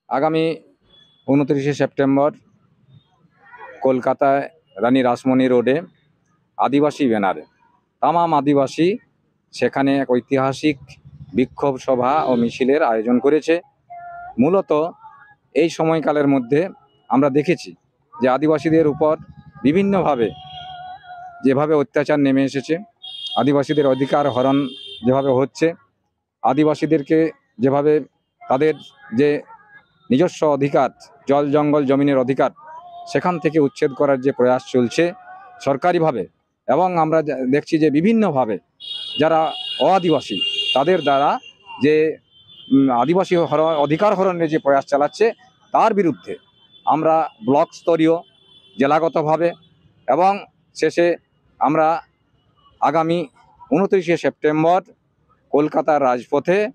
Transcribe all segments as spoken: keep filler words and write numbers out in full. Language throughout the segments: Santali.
আগামী ঊনত্রিশে সেপ্টেম্বর কলকাতায় রানী রাসমণি রোডে আদিবাসী ব্যানারে তামাম আদিবাসী সেখানে এক ঐতিহাসিক বিক্ষোভ সভা ও মিছিলের আয়োজন করেছে। মূলত এই সময়কালের মধ্যে আমরা দেখেছি যে আদিবাসীদের উপর বিভিন্নভাবে যেভাবে অত্যাচার নেমে এসেছে, আদিবাসীদের অধিকার হরণ যেভাবে হচ্ছে, আদিবাসীদেরকে যেভাবে তাদের যে নিজস্ব অধিকার, জল জঙ্গল জমিনের অধিকার, সেখান থেকে উচ্ছেদ করার যে প্রয়াস চলছে সরকারিভাবে, এবং আমরা যা-, দেখছি যে বিভিন্নভাবে যারা অআদিবাসী তাদের দ্বারা যে উম, আদিবাসী হর- অধিকার হরণের যে প্রয়াস চালাচ্ছে, তার বিরুদ্ধে আমরা ব্লক স্তরীয়, জেলাগতভাবে এবং শেষে আমরা আগামী ঊনত্রিশে সেপ্টেম্বর কলকাতার রাজপথে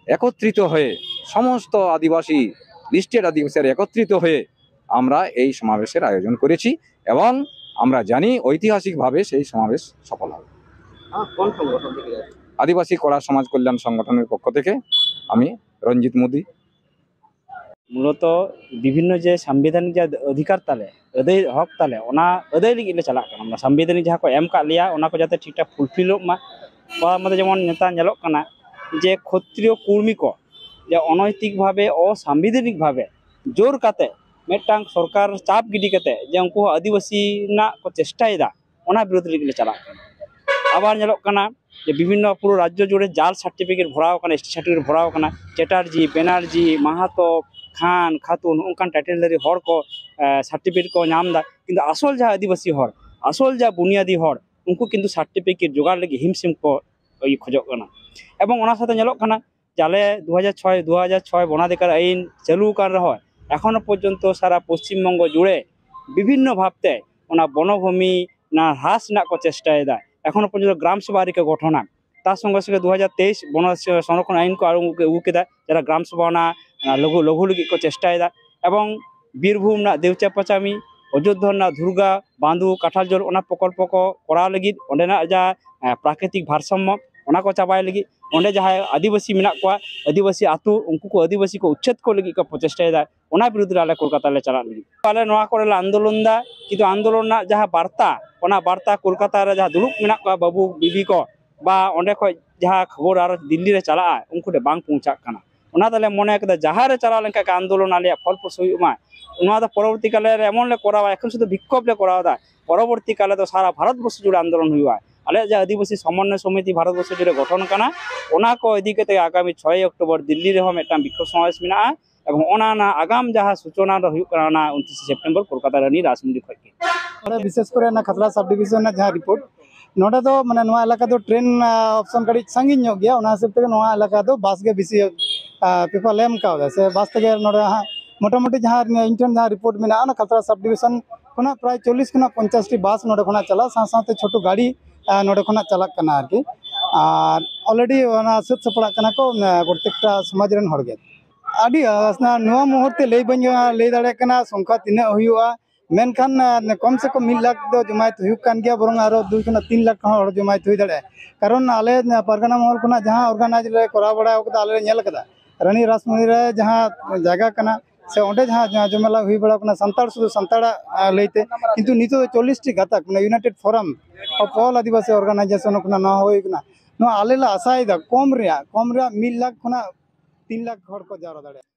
একত্রিত হয়ে, সমস্ত আদিবাসী, লিস্টেড আদিবাসীরা একত্রিত হয়ে আমরা এই সমাবেশের আয়োজন করেছি এবং আমরা জানি ঐতিহাসিকভাবে সেই সমাবেশ সফল হবে। हाँ, कौन संगठन से किया है? আদিবাসী কড়া সমাজ কল্যাণ সংগঠনের পক্ষ থেকে আমি রঞ্জিত মোদী। ᱢᱩᱞᱚᱛᱚ ᱵᱤᱵᱷᱤᱱᱱᱚ ᱡᱮ ᱥᱟᱝᱵᱤᱫᱷᱟᱱᱤᱠ ᱡᱟ ᱚᱫᱷᱤᱠᱟᱨ ᱛᱟᱞᱮ, ᱟᱹᱫᱟᱹᱭ ᱦᱚᱠ ᱛᱟᱞᱮ, ᱚᱱᱟ ᱟᱹᱫᱟᱹᱭ ᱞᱟᱹᱜᱤᱫ ᱞᱮ ᱪᱟᱞᱟᱜ ᱠᱟᱱᱟ᱾ ᱚᱱᱟ ᱥᱟᱝᱵᱤᱫᱷᱟᱱᱤᱠ ᱡᱟᱦᱟᱸ ᱠᱚ ᱮᱢ ᱠᱟᱜ ᱞᱮᱭᱟ, ᱚᱱᱟ ᱠᱚ ᱡᱟᱛᱮ ᱴᱷᱤᱠ ᱴᱷᱟᱠ ᱯᱷᱩᱞᱯᱷᱤᱞᱚᱜ ᱢᱟ᱾ ᱚᱱᱟ ᱢᱟᱫᱷᱮ ᱡᱮᱢᱚᱱ ᱱᱮᱛᱟᱨ ᱧᱮᱞᱚᱜ ᱠᱟᱱᱟ ᱡᱮ ᱠᱷᱚᱛᱨᱤᱭᱚ ᱠᱩᱲᱢᱤ ᱠᱚ ᱡᱮ ᱚᱱᱚᱭᱛᱤᱠ ᱵᱷᱟᱵᱮ, ᱚᱥᱟᱝᱵᱤᱫᱷᱟᱱᱤᱠ ᱵᱷᱟᱵᱮ ᱡᱳᱨ ᱠᱟᱛᱮ ᱢᱤᱫᱴᱟᱝ ᱥᱚᱨᱠᱟᱨ ᱪᱟᱯ ᱜᱤᱰᱤ ᱠᱟᱛᱮ ᱡᱮ ᱩᱱᱠᱩ ᱦᱚᱸ ᱟᱹᱫᱤᱵᱟᱹᱥᱤ ᱨᱮᱱᱟᱜ ᱠᱚ ᱪᱮᱥᱴᱟᱭᱮᱫᱟ, ᱚᱱᱟ ᱵᱤᱨᱩᱫᱷ ᱞᱟᱹᱜᱤᱫ ᱞᱮ ᱪᱟᱞᱟᱜ ᱠᱟᱱᱟ᱾ ᱟᱵᱟᱨ ᱧᱮᱞᱚᱜ ᱠᱟᱱᱟ ᱡᱮ ᱵᱤᱵᱷᱤᱱᱱᱚ ᱯᱩᱨᱟᱹ ᱨᱟᱡᱽᱡᱚ ᱡᱩᱲᱮ ᱡᱟᱞ ᱥᱟᱨᱴᱤᱯᱷᱤᱠᱮᱴ ᱵᱷᱚᱨᱟᱣ ᱠᱟᱱᱟ, ᱮᱥ ᱴᱤ ᱥᱟᱨᱴᱤᱯᱷᱤᱠᱮᱴ ᱵᱷᱚᱨᱟᱣ ᱠᱟᱱᱟ, ᱪᱮᱴᱟᱨᱡᱤ, ᱵᱮᱱᱟᱨᱡᱤ, ᱢᱟᱦᱟᱛᱚ, ᱠᱷᱟᱱ, ᱠᱷᱟᱛᱩᱱ, ᱱᱚᱜᱼᱚ ᱱᱚᱝᱠᱟᱱ ᱴᱟᱭᱴᱮᱞ ᱫᱷᱟᱨᱤ ᱦᱚᱲ ᱠᱚ ᱥᱟᱨᱴᱤᱯᱷᱤᱠᱮᱴ ᱠᱚ ᱧᱟᱢ ᱮᱫᱟ, ᱠᱤᱱᱛᱩ ᱟᱥᱚᱞ ᱡᱟᱦᱟᱸ ᱟᱹᱫᱤᱵᱟᱹᱥᱤ ᱦᱚᱲ, ᱟᱥᱚᱞ ᱡᱟᱦᱟᱸ ᱵᱩᱱᱤᱭᱟᱫᱤ ᱦᱚᱲ, ᱩᱱᱠᱩ ᱠᱤᱱᱛᱩ ᱥᱟᱨᱴᱤᱯᱷᱤᱠᱮᱴ ᱡᱚᱜᱟᱲ ᱞᱟᱹᱜᱤᱫ ᱦᱤᱢᱥᱤᱢ ᱠᱚ ᱠᱷᱚᱡᱚᱜ ᱠᱟᱱᱟ᱾ ᱮᱵᱚᱝ ᱚᱱᱟ ᱥᱟᱶᱛᱮ ᱧᱮᱞᱚᱜ ᱠᱟᱱᱟ ᱡᱟᱞᱮ ᱫᱩ ᱦᱟᱡᱟᱨ ᱪᱷᱚᱭ ᱫᱩ ᱦᱟᱡᱟᱨ ᱪᱷᱚᱭ ᱵᱚᱱᱟᱫᱷᱤᱠᱟᱨ ᱟᱹᱭᱤᱱ ᱪᱟᱹᱞᱩ ᱟᱠᱟᱱ ᱨᱮᱦᱚᱸ ᱮᱠᱷᱚᱱᱳ ᱯᱚᱨᱡᱚᱱᱛᱚ ᱥᱟᱨᱟ ᱯᱚᱥᱪᱤᱢ ᱵᱚᱝᱜᱚ ᱡᱩᱲᱮ ᱵᱤᱵᱷᱤᱱᱱᱚ ᱵᱷᱟᱵᱛᱮ ᱚᱱᱟ ᱵᱚᱱᱚᱵᱷᱩᱢᱤ ᱚᱱᱟ ᱦᱨᱟᱥ ᱨᱮᱱᱟᱜ ᱠᱚ ᱪᱮᱥᱴᱟᱭᱮᱫᱟ᱾ ᱮᱠᱷᱚᱱᱳ ᱯᱚᱨᱡᱚᱱᱛᱚ ᱜᱨᱟᱢ ᱥᱚᱵᱷᱟ ᱟᱹᱣᱨᱤ ᱠᱚ ᱜᱚᱴᱷᱚᱱᱟ᱾ ᱛᱟᱨ ᱥᱚᱸᱜᱮ ᱥᱚᱸᱜᱮ ᱫᱩ ᱦᱟᱡᱟᱨ ᱛᱮᱭᱤᱥ ᱵᱚᱱᱚ ᱥᱚᱝᱨᱚᱠᱷᱚᱱ ᱟᱹᱭᱤᱱ ᱠᱚ ᱟᱹᱜᱩ ᱟᱹᱜᱩ ᱠᱮᱫᱟ, ᱡᱟᱦᱟᱸ ᱜᱨᱟᱢ ᱥᱚᱵᱷᱟ ᱚᱱᱟ ᱞᱟᱹᱜᱩ ᱞᱟᱹᱜᱩ ᱞᱟᱹᱜᱤᱫ ᱠᱚ ᱪᱮᱥᱴᱟᱭᱮᱫᱟ᱾ ᱮᱵᱚᱝ ᱵᱤᱨᱵᱷᱩᱢ ᱨᱮᱱᱟᱜ ᱫᱮᱣᱪᱟ ᱯᱟᱪᱟᱢᱤ, ᱚᱡᱳᱫᱽᱫᱷᱟ ᱨᱮᱱᱟᱜ ᱫᱩᱨᱜᱟ, ᱵᱟᱸᱫᱩ, ᱠᱟᱴᱷᱟᱞ ᱡᱳᱲ, ᱚᱱᱟ ᱯᱨᱚᱠᱚᱞᱯᱚ ᱠᱚ ᱠᱚᱨᱟᱣ ᱞᱟᱹᱜᱤᱫ ᱚᱸᱰᱮᱱᱟᱜ ᱡᱟ ᱯᱨᱟᱠᱨᱤᱛᱤᱠ ᱵᱷᱟᱨᱥᱟᱢᱢᱚ ᱚᱱᱟ ᱠᱚ ᱪᱟᱵᱟᱭ ᱞᱟᱹᱜᱤᱫ ᱚᱸᱰᱮ ᱡᱟᱦᱟᱸᱭ ᱟᱹᱫᱤᱵᱟᱹᱥᱤ ᱢᱮᱱᱟᱜ ᱠᱚᱣᱟ, ᱟᱹᱫᱤᱵᱟᱹᱥᱤ ᱟᱹᱛᱩ, ᱩᱱᱠᱩ ᱠᱚ ᱟᱹᱫᱤᱵᱟᱹᱥᱤ ᱠᱚ ᱩᱪᱪᱷᱮᱫ ᱠᱚ ᱞᱟᱹᱜᱤᱫ ᱠᱚ ᱯᱨᱚᱪᱮᱥᱴᱟᱭᱮᱫᱟ᱾ ᱚᱱᱟ ᱵᱤᱨᱩᱫᱽ ᱨᱮ ᱟᱞᱮ ᱠᱳᱞᱠᱟᱛᱟ ᱞᱮ ᱪᱟᱞᱟᱜ ᱞᱟᱹᱜᱤᱫ᱾ ᱟᱞᱮ ᱱᱚᱣᱟ ᱠᱚᱨᱮ ᱞᱮ ᱟᱱᱫᱳᱞᱚᱱ ᱫᱟ, ᱠᱤᱱᱛᱩ ᱟᱱᱫᱳᱞᱚᱱ ᱨᱮᱱᱟᱜ ᱡᱟᱦᱟᱸ ᱵᱟᱨᱛᱟ, ᱚᱱᱟ ᱵᱟᱨᱛᱟ ᱠᱳᱞᱠᱟᱛᱟ ᱨᱮ ᱡᱟᱦᱟᱸ ᱫᱩᱲᱩᱵ ᱢᱮᱱᱟᱜ ᱠᱚᱣᱟ ᱵᱟᱹᱵᱩ ᱵᱤᱵᱤ ᱠᱚ, ᱵᱟ ᱚᱸᱰᱮ ᱠᱷᱚᱡ ᱡᱟᱦᱟᱸ ᱠᱷᱚᱵᱚᱨ ᱟᱨᱚ ᱫᱤᱞᱞᱤ ᱨᱮ ᱪᱟᱞᱟᱜᱼᱟ, ᱩᱱᱠᱩ ᱴᱷᱮᱱ ᱵᱟᱝ ᱯᱳᱣᱪᱷᱟᱜ ᱠᱟᱱᱟ᱾ ᱚᱱᱟ ᱛᱮᱞᱮ ᱢᱚᱱᱮ ᱠᱮᱫᱟ ᱡᱟᱦᱟᱸ ᱨᱮ ᱪᱟᱞᱟᱣ ᱞᱮᱱᱠᱷᱟᱱ ᱜᱮ ᱟᱱᱫᱳᱞᱚᱱ ᱟᱞᱮᱭᱟᱜ ᱯᱷᱚᱞ ᱯᱨᱚᱥᱩ ᱦᱩᱭᱩᱜ ᱢᱟ᱾ ᱱᱚᱣᱟ ᱫᱚ ᱯᱚᱨᱚᱵᱚᱨᱛᱤ ᱠᱟᱞ ᱨᱮ ᱮᱢᱚᱱ ᱞᱮ ᱠᱚᱨᱟᱣᱟ, ᱮᱠᱷᱚᱱ ᱥᱩᱫᱷᱩ ᱵᱤᱠᱠᱷᱳᱵ ᱞᱮ ᱠᱚᱨᱟᱣ ᱮᱫᱟ, ᱯᱚᱨᱚᱵᱚᱨᱛᱤ ᱠᱟᱞ ᱨᱮᱫᱚ ᱥᱟᱨᱟ ᱵᱷᱟᱨᱚᱛ ᱵᱚᱨᱥᱚ ᱡᱩᱲᱮ ᱟᱱᱫᱳᱞᱚᱱ ᱦᱩᱭᱩᱜᱼᱟ᱾ ᱟᱞᱮᱭᱟᱜ ᱡᱟᱦᱟᱸ ᱟᱹᱫᱤᱵᱟᱹᱥᱤ ᱥᱚᱢᱚᱱᱱᱚᱭ ᱥᱚᱢᱤᱛᱤ ᱵᱷᱟᱨᱚᱛ ᱵᱚᱨᱥᱚ ᱡᱩᱲᱮ ᱜᱚᱴᱷᱚᱱ ᱠᱟᱱᱟ, ᱚᱱᱟ ᱠᱚ ᱤᱫᱤ ᱠᱟᱛᱮ ᱟᱜᱟᱢᱤ ᱪᱷᱚᱭ ᱚᱠᱴᱳᱵᱚᱨ ᱫᱤᱞᱞᱤ ᱨᱮᱦᱚᱸ ᱢᱤᱫᱴᱟᱝ ᱵᱤᱠᱠᱷᱳᱵ ᱥᱚᱢᱟᱵᱮᱥ ᱢᱮᱱᱟᱜᱼᱟ᱾ ᱮᱵᱚᱝ ᱚᱱᱟ ᱨᱮᱱᱟᱜ ᱟᱜᱟᱢ ᱡᱟᱦᱟᱸ ᱥᱩᱪᱚᱱᱟ ᱫᱚ ᱦᱩᱭᱩᱜ ᱠᱟᱱᱟ ᱚᱱᱟ ᱩᱱᱛᱨᱤᱥᱮ ᱥᱮᱯᱴᱮᱢᱵᱚᱨ ᱠᱳᱞᱠᱟᱛᱟ ᱨᱟᱱᱤ ᱨᱟᱥᱢᱚᱱᱰᱤ ᱠᱷᱚᱡ ᱜᱮ᱾ ᱱᱚᱰᱮ ᱵᱤᱥᱮᱥ ᱠᱚᱨᱮ ᱚᱱᱟ ᱠᱷᱟᱛᱲᱟ ᱥᱟᱵ ᱰᱤᱵᱷᱤᱥᱚᱱ ᱨᱮᱱᱟᱜ ᱡᱟᱦᱟᱸ ᱨᱤᱯᱳᱨᱴ, ᱱᱚᱰᱮ ᱫᱚ ᱢᱟᱱᱮ ᱱᱚᱣᱟ ᱮᱞᱟᱠᱟ ᱫᱚ ᱴᱨᱮᱱ ᱚᱯᱥᱚᱱ ᱠᱟᱹᱴᱤᱡ ᱥᱟᱺᱜᱤᱧ ᱧᱚᱜ ᱜᱮᱭᱟ, ᱚᱱᱟ ᱦᱤᱥᱟᱹᱵ ᱛᱮᱜᱮ ᱱᱚᱣᱟ ᱮᱞᱟᱠᱟ ᱫᱚ ᱵᱟᱥ ᱜᱮ ᱵᱮᱥᱤ ᱯᱨᱤᱯᱷᱟᱨ ᱞᱮ ᱮᱢ ᱠᱟᱣᱫᱟ ᱥᱮ ᱵᱟᱥ ᱛᱮᱜᱮ ᱱᱚᱰᱮ ᱦᱟᱸᱜ ᱢᱚᱴᱟᱢᱩᱴᱤ ᱡᱟᱦᱟᱸ ᱤᱧ ᱴᱷᱮᱱ ᱡᱟᱦᱟᱸ ᱨᱤᱯᱳᱨᱴ ᱢᱮᱱᱟᱜᱼᱟ, ᱚᱱᱟ ᱠᱷᱟᱛᱲᱟ ᱥᱟᱵ ᱰᱤᱵᱷᱤᱥᱚᱱ ᱠᱷᱚᱱᱟᱜ ᱯᱨᱟᱭ ᱪᱚᱞᱞᱤᱥ ᱠᱷᱚᱱᱟᱜ ᱯᱚᱧᱪᱟᱥ ᱴᱤ ᱵᱟᱥ ᱱᱚᱰᱮ ᱠᱷᱚᱱᱟᱜ ᱪᱟᱞᱟᱜᱼᱟ, ᱥᱟᱶ ᱥᱟᱶᱛᱮ ᱪᱷᱳᱴᱳ ᱜᱟᱹᱰᱤ ᱟᱨ ᱱᱚᱰᱮ ᱠᱷᱚᱱᱟᱜ ᱪᱟᱞᱟᱜ ᱠᱟᱱᱟ ᱟᱨᱠᱤ᱾ ᱟᱨ ᱚᱞᱨᱮᱰᱤ ᱚᱱᱟ ᱥᱟᱹᱛ ᱥᱟᱯᱲᱟᱜ ᱠᱟᱱᱟ ᱠᱚ ᱯᱨᱚᱛᱮᱠᱴᱟ ᱥᱚᱢᱟᱡᱽ ᱨᱮᱱ ᱦᱚᱲ ᱜᱮ᱾ ᱟᱹᱰᱤ ᱱᱚᱣᱟ ᱢᱩᱦᱩᱨᱛᱮ ᱞᱟᱹᱭ ᱵᱟᱹᱧ ᱞᱟᱹᱭ ᱫᱟᱲᱮᱭᱟᱜ ᱠᱟᱱᱟ ᱥᱚᱝᱠᱷᱟ ᱛᱤᱱᱟᱹᱜ ᱦᱩᱭᱩᱜᱼᱟ, ᱢᱮᱱᱠᱷᱟᱱ ᱠᱚᱢ ᱥᱮ ᱠᱚᱢ ᱢᱤᱫ ᱞᱟᱠᱷ ᱫᱚ ᱡᱚᱢᱟᱭᱮᱛ ᱦᱩᱭᱩᱜ ᱠᱟᱱ ᱜᱮᱭᱟ, ᱵᱚᱨᱚᱝ ᱟᱨᱚ ᱫᱩᱭ ᱠᱷᱚᱱᱟᱜ ᱛᱤᱱ ᱞᱟᱠᱷ ᱦᱚᱸ ᱦᱚᱲ ᱡᱚᱢᱟᱭᱮᱛ ᱦᱩᱭ ᱫᱟᱲᱮᱭᱟᱜᱼᱟ᱾ ᱠᱟᱨᱚᱱ ᱟᱞᱮ ᱯᱟᱨᱜᱟᱱᱟ ᱢᱚᱦᱚᱞ ᱠᱷᱚᱱᱟᱜ ᱡᱟᱦᱟᱸ ᱚᱨᱜᱟᱱᱟᱭᱤᱡᱽ ᱞᱮ ᱠᱚᱨᱟᱣ ᱵᱟᱲᱟ ᱟᱠᱟᱫᱟ, ᱟᱞᱮ ᱞᱮ ᱧᱮᱞ ᱟᱠᱟᱫᱟ ᱨᱟᱱᱤ ᱨᱟᱥᱢᱚᱱᱤ ᱨᱮ ᱡᱟᱦᱟᱸ ᱡᱟᱭᱜᱟ ᱠᱟᱱᱟ ᱥᱮ ᱚᱸᱰᱮ ᱡᱟᱦᱟᱸ ᱡᱟᱦᱟᱸ ᱡᱚᱢᱮᱞᱟ ᱦᱩᱭ ᱵᱟᱲᱟ ᱠᱟᱱᱟ ᱥᱟᱱᱛᱟᱲ, ᱥᱩᱫᱷᱩ ᱥᱟᱱᱛᱟᱲᱟᱜ ᱞᱟᱹᱭᱛᱮ, ᱠᱤᱱᱛᱩ ᱱᱤᱛᱚᱜ ᱫᱚ ᱪᱚᱞᱞᱤᱥ ᱴᱤ ᱜᱟᱛᱟᱠ, ᱢᱟᱱᱮ United Forum of All Adivasi Organization ᱠᱷᱚᱱᱟᱜ ᱱᱚᱣᱟ ᱦᱩᱭ ᱠᱟᱱᱟ᱾ ᱱᱚᱣᱟ ᱟᱞᱮ ᱞᱮ ᱟᱥᱟᱭᱮᱫᱟ ᱠᱚᱢ ᱨᱮᱭᱟᱜ ᱠᱚᱢ ᱨᱮᱭᱟᱜ ᱢᱤᱫ ᱞᱟᱠᱷ ᱠᱷᱚᱱᱟᱜ ᱛᱤᱱ ᱞᱟᱠᱷ ᱦᱚᱲ ᱠᱚ ᱡᱟᱣᱨᱟ ᱫᱟᱲᱮᱭᱟᱜᱼᱟ᱾